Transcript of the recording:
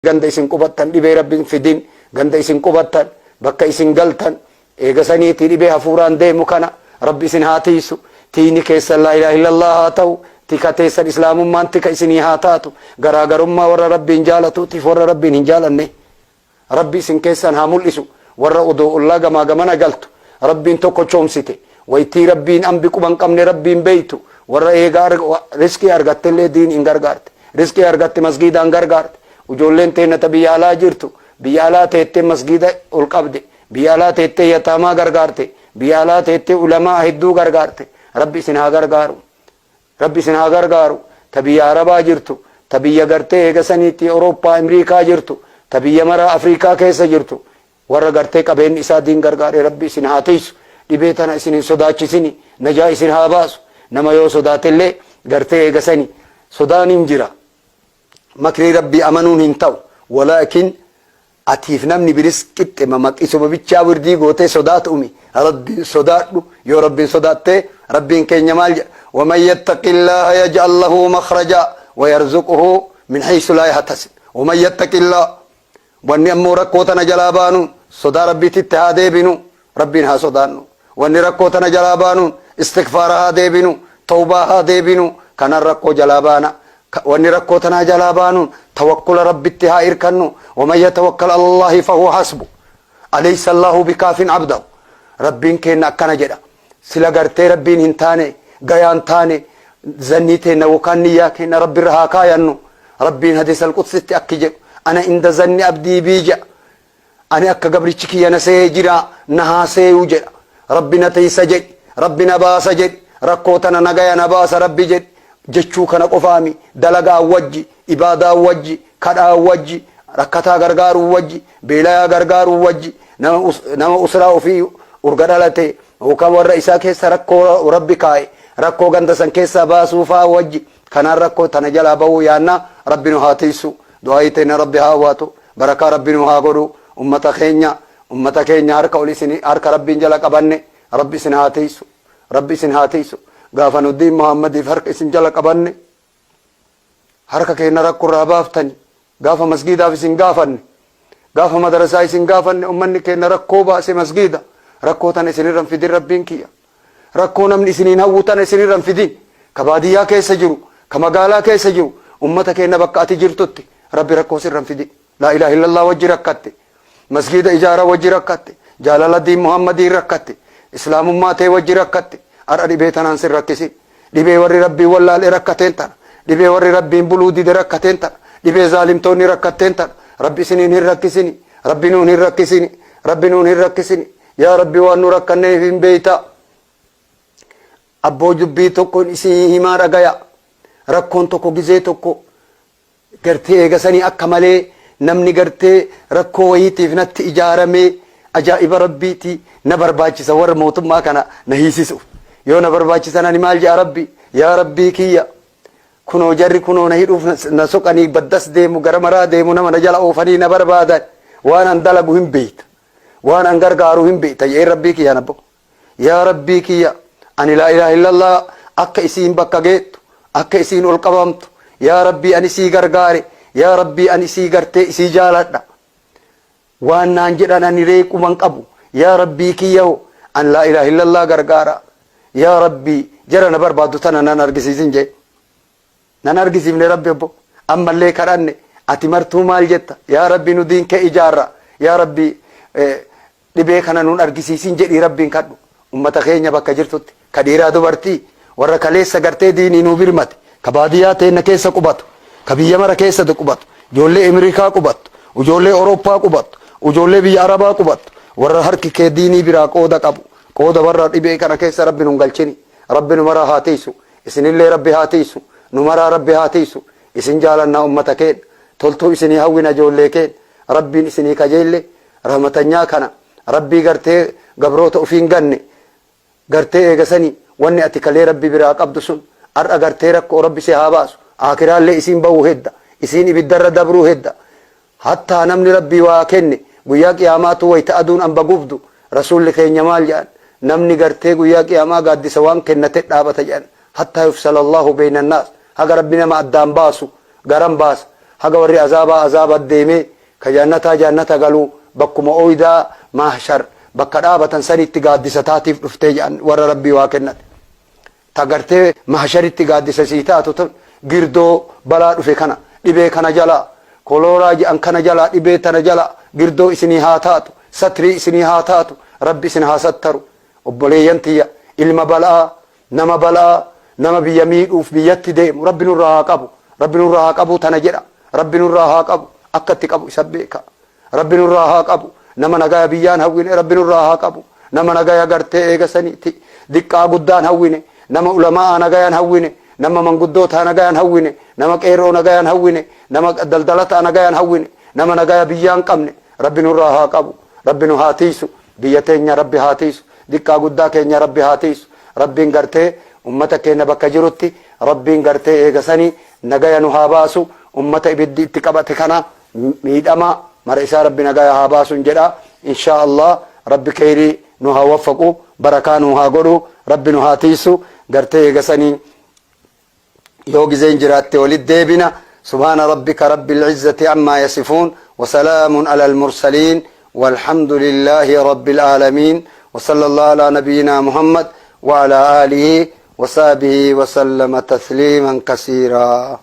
Ganda isin qubattan dhibee Rabbi hin fidin. Ganda isin qubattan, bakka isin galtan, eega saniitii dhibee hafuuraan deemu kana Rabbi isin haa tiiysu. Tiiyni keessan laa ilaaha illallah haa tahu. Tika teessan islaamummaan tika isinii haa taatu. Garaagarummaa warra Rabbiin jaalatuutiif warra Rabbiin hin jaalannee Rabbi isin keessaan haa mul'isu. Warra odoo ollaa gamaa gamana galtu Rabbiin tokkochoomsite, waytii Rabbiin ambi quba hin qabne Rabbiin beeytu, warra eega rizqii argattellee diiniin gargaarte, rizqii argatte masgiidaan gargaarte. Ujoolleen teenna ta biyya alaa jirtu, biyya alaa teettee masgiida ol qabde, biyya alaa teettee yataamaa gargaarte, biyya alaa teettee ulamaa hedduu gargaarte. Rabbi isin haa gargaaru. Rabbi isin haa gargaaru. Ta biyya Arabaa jirtu, ta biyya gartee eega saniitti Awurooppaa, Amriikaa jirtu, ta biyya mara Afriikaa keessa jirtu, warra gartee qabeenni isaa diin gargaare Rabbi isin haa tiysu. Dhibee tana isin hin sodaachisini, najaa isin haa baasu. Nama yoo sodaatellee gartee eega sani sodaan hin jira. Makrii Rabbii amanuun hin ta'u. Walaakin atiif namni biris qixxema maqisuma bichaa wirdii gootee sodaatu'umi. Rabbiin sodaadhu. Yoo Rabbiin sodaattee, Rabbiin keenya maal jedha? Waman yattaqillaaha yaj'al lahu makhrajaa wa yarzuquhu min haysu laa yahtasib. Waman yattaqillaa, wanni ammoo rakkoo tana jalaa baanuun sodaa Rabbiititti haa deebinu. Rabbiin haa sodaannu. Wanni rakkoo tana jalaa baanuun istigfaara haa deebinu, tawbaa haa deebinu, kanaan rakkoo jalaa baana. Wanni rakkoo tanaa jalaa baanuun tawakkula Rabbitti haa irkannu. Waman yatawakkal alallaahi fahuwa hasbu. Alaysa Allaahu bikaafin abdahu. Rabbiin keenna akkana jedha. Sila gartee Rabbiin hin taane, gayaan taane, zannii teenna yookaan niyyaa keenna Rabbirra haa kaayannu. Rabbiin hadiisa al-qudsitti akki jedhu. Ana inda zanni abdii bii jedha. Ani akka gabrichi kiyya na se'ee jira, na haa seeyuu jedha. Rabbi na tiysa jedhi, Rabbi na baasa jedhi, rakkoo tana nagaya na baasa Rabbi jedhi jechuu kana qofaami, dalagaan wajji, ibaadaan wajji, kadhaan wajji, rakkataa gargaaruu wajji, beelayaa gargaaruu wajji, nama usraa ofii urga dhalate yookaan warra isaa keessa rakkoo Rabbi kaaye, rakkoo ganda san keessaa baasuu faa wajji, kanaan rakkoo tana jalaa bahuu yaanna. Rabbi nu haa tiysu, du'aa'ii teenna Rabbi haa awwaatu. Barakaa Rabbi nuu haa godhu. Ummata keenya, ummata keenya harka ol isin harka Rabbiin jala qabanne, Rabbi isin haa tiiysu. Rabbi isin haa tiiysu. Gaafa nu diin Muhammadiif harka isin jala qabanne, harka keenya rakko irraa baaftani. Gaafa masgiidaaf isin gaafanne, gaafa madarasaa isin gaafanne, ummanni keenya rakkoo baase masgiida. Rakkoo tana isinirra hin fidin Rabbiin kiyya. Rakkoo namni isiniin hawwu tana isinirra hin fidin. Ka baadiyyaa keessa jiru, ka magaalaa keessa jiru, ummata keenya bakka ati jirtutti Rabbi rakkoo sirra hin fidin. Laa ilaaha illallah wajji rakkatte. Masgiida ijaara wajji rakkatte. Jaalala diin Muhammadiin rakkatte. Islaamummaa tee wajji rakkatte. Har'a dhibee tanaan sin rakkisin. Dhibee warri Rabbiin wallaale rakkateen tana. Dhibee warri Rabbiin buluu dide rakkateen tana. Dhibee zaalimtoonni rakkatteen tana. Rabbi isiniin hin rakkisini. Rabbi nuun hin rakkisini. Rabbi nuun hin rakkisini. Yaa Rabbi, waan nu rakkanneef hin beeyta. Abboo, dubbii tokko isinii himaa dhagaya. Rakkoon tokko gizee tokko gartee eegasanii akka malee namni gartee rakkoo wayiitiif natti ijaaramee, ajaa'iba Rabbiiti, na barbaachisa warra mootummaa kana na hiisisuuf. Yoo na barbaachisan ani maal jedha? Rabbi, yaa Rabbii kiyya, kunoo jarri kunoo na hidhuuf na soqanii, baddas deemu, gara maraa deemu, nama na jala oofanii na barbaadan, waan an dalagu hin beeyta. Waan an gargaaru hin beeyta jedheen Rabbii kiyyaan. Abbo, yaa Rabbii kiyya, ani laa ilaaha illallah akka isiin bakka geettu, akka isiin ol qabamtu, yaa Rabbii, ani sii gargaare, yaa Rabbii, ani isii gartee isii jaaladha, waan naan jedhan ani reequman qabu, yaa Rabbii kiyya, ho an laa ilaaha illallah gargaara, yaa Rabbii, jara na barbaaddu tana nan argisiisin jee. Nan argisiifne Rabbi, obbo. Ammallee kadhanne. Ati martuu maal jetta? Yaa Rabbi, nu diin kee ijaarra, yaa Rabbi, dhibee kana nun argisiisin jedhii Rabbiin kadhu. Ummata keenya bakka jirtutti, ka dhiiraa dubartii, warra kaleessa gartee diinii nuu birmate, ka baadiyyaa teenna keessa qubatu, ka biyya mara keessa qubatu, ijoollee Emirikaa qubattu, ijoollee Awurooppaa qubattu, ijoollee biyya Arabaa qubattu, warra harki kee diinii biraa qooda qabu, qooda warra dhibee kana keessa Rabbi nun galchini. Rabbi nu maraa haa tiisu. Isinillee Rabbi haa tiisu. Nu maraa Rabbi haa tiisu. Isin jaalannaa, ummata keenya. Toltuu isinii hawwina, ijoollee keenya. Rabbiin isinii kajeelle rahmatanyaa kana. Rabbii gartee gabroota ufiin ganne gartee eegasanii wanni ati kalee Rabbi biraa qabdu sun har'a gartee rakkoo Rabbi si haa baasu. Aakiraallee isiin bahuu hedda. Isiin ibiddarra dabruu hedda. Hattaa namni Rabbii waa kenne guyyaa qiyaamaatu wayta aduun amba gubdu, Rasuulli keenya maal jedhan? Namni gartee guyyaa qiyaamaa gaaddisa waan kennate dhaabata jedhan. Hattaa yufsalallahu beeyna annaas, haga Rabbi nama addaan baasu garan baasa. Haga warri azaabaa azaaba deemee ka jannataa jannata galu, bakkuma ooydaa mahshar bakka dhaabatan sanitti gaaddisa taatiif dhuftee jedhan. Warra Rabbii waa kennate, ta gartee mahsharitti gaaddisa sii taatu tun, girdoo balaa dhufe kana, dhibee kana jalaa, kolooraa jedhan kana jalaa, dhibee tana jalaa girdoo isinii haa taatu, satrii isinii haa taatu. Rabbi isin haa sattaru. Obboleeyyan tiyya, ilma balaa, nama balaa, nama biyya miidhuuf biyyatti deemu Rabbi nurraa haa qabu. Rabbi nurraa haa qabu tana jedha. Rabbi nurraa haa qabu. Akka itti qabu isa beeka. Rabbi nurraa haa qabu. Nama nagaya biyyaan hawwine Rabbi nurraa haa qabu. Nama nagaya gartee eega saniiti diqqaa guddaan hawwine, nama ulamaa nagayaan hawwine, nama manguddootaa nagayaan hawwine, nama qeerroo nagayaan hawwine, nama daldalataa nagayaan hawwine, nama nagaya biyyaan qabne Rabbi nurraa haa qabu. Rabbi nu haa tiisu. Biyya teenya Rabbi haa tiisu. Diqqaa guddaa keenya Rabbi haa tiisu. Rabbiin gartee ummata keenya bakka jirutti Rabbiin gartee eega sanii nagaya nu haa baasu. Ummata ibiddi itti qabate kana miidhama mara isaa Rabbi nagaya haa baasun jedha. Inshaa Allah, Rabbi kheyrii nu haa waffaqu, barakaa nu haa godhu, Rabbi nu haa tiisu. Gartee eega sanii yoo gizeen jiraatte walit deebina. Subhaana rabbika rabbil izzati ammaa yasifuun, wasalaamun ala almursaliin, والحمد لله رب العالمين، وصلى الله على نبينا محمد وعلى آله وصحبه وسلم تسليما كثيرا.